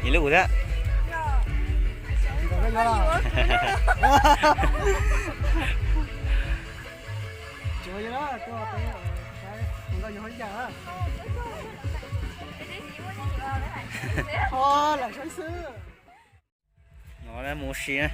Ib lub thiab. No mus si na.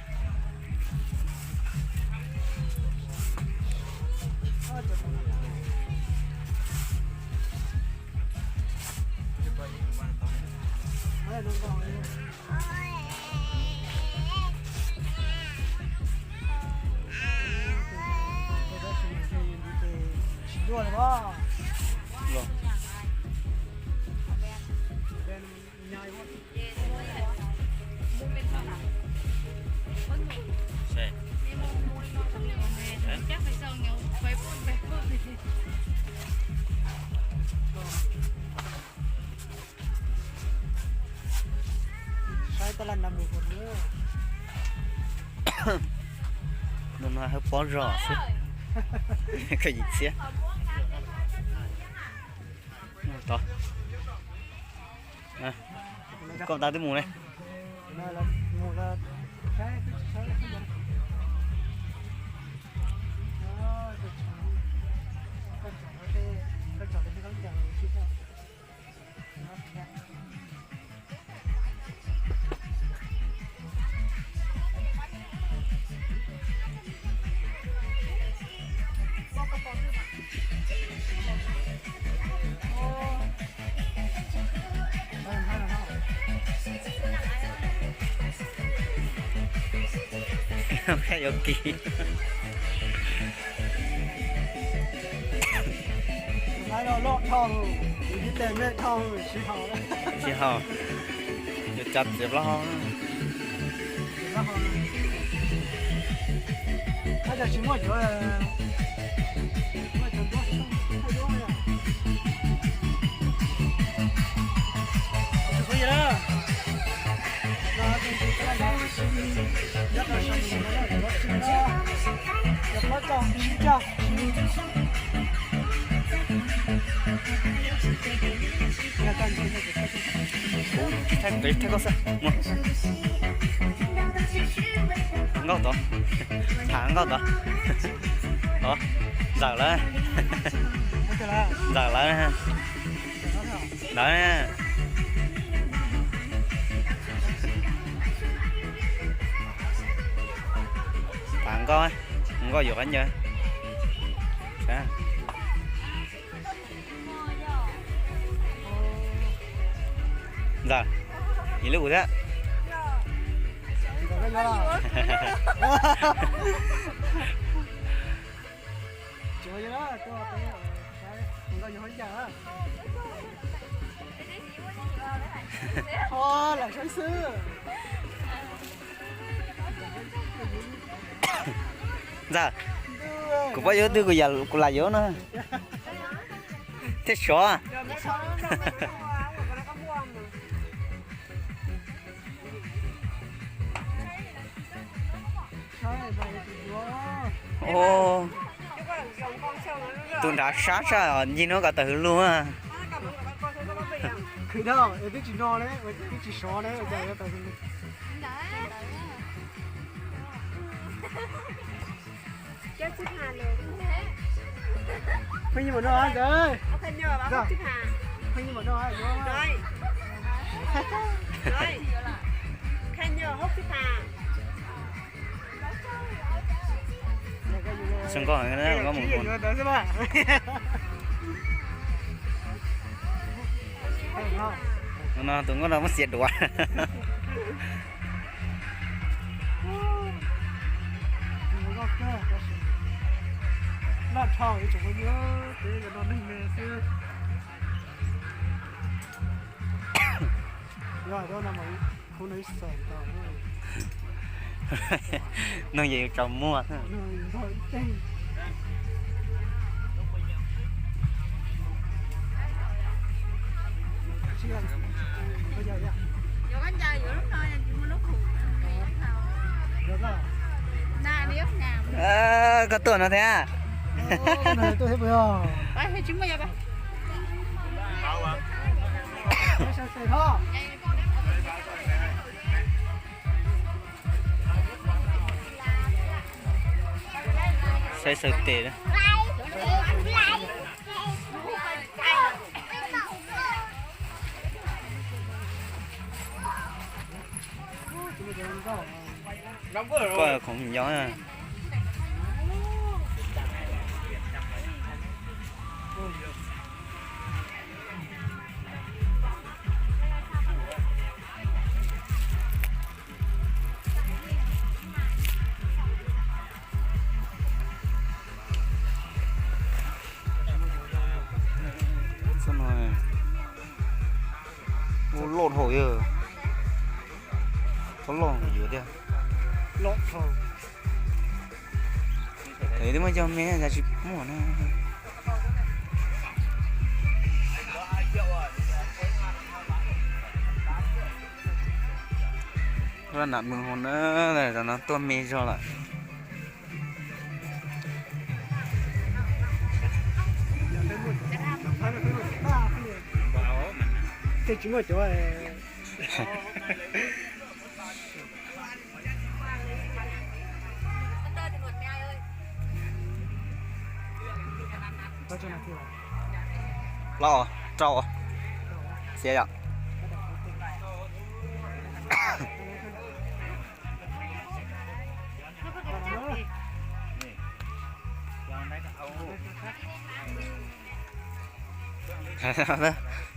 Saib taj laj nrag mus. Ntu no hawb pob zog xwb. Koj yim txiab. Tod. Koj tas twb mus ne. Yuav kis. Loj dhau, ib tes me dhau, tsis haum. Tsis haum. Yuav tso txiav plaub hau. Tsis muaj cov, muaj cov duab, tsis muaj cov duab. Thaij koj xwb, mus. Nkauj tod, tham nkauj tod. Tod, zawm lawm. Zawm lawm. Lawm. Tham nkauj, nkauj yuav qab ncaws. Ntxawm, ib lub thiab. Ntxawm, kuv pab yuav twg kuv lam yuav no. Thiab sov. Tus nrad sab sab ncig hnub kom tawm hws lug. Pheej nyiaj npaum no ntawd. Pheej nyiaj npaum no. Zoo nkauj heev, nkauj mus. No tus nkauj no muab xiav duav. Loj dhau, tseem muaj nyob peb no neeg me xwb. Yog no mas kuv no ib xeem tau. Nug yus tsaus muag. Koj tuaj no thiab. Tsis muaj yog. Saib xaws tes. Koj khoom nyob. Ub, loj dhau yog. Txhob loj yuav tiag. Thaum twb muab coj me cas tsis muaj na. Lub nam mws hauv na, tam no tuaj me zog lawm. Tej tsis muaj cov. Plaub, rau, xiab yom.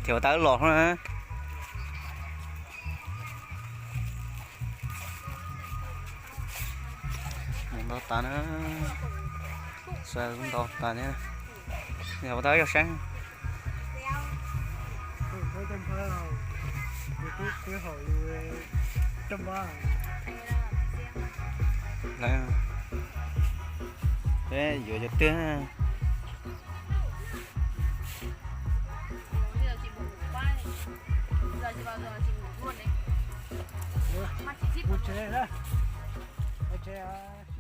Thiab ua tau los na. Mus ntau tas na. Sawv ntau tas thiab. Yog ua tau ib co saib. Lawv yuav cov twg? Mus tsev, mus tsev.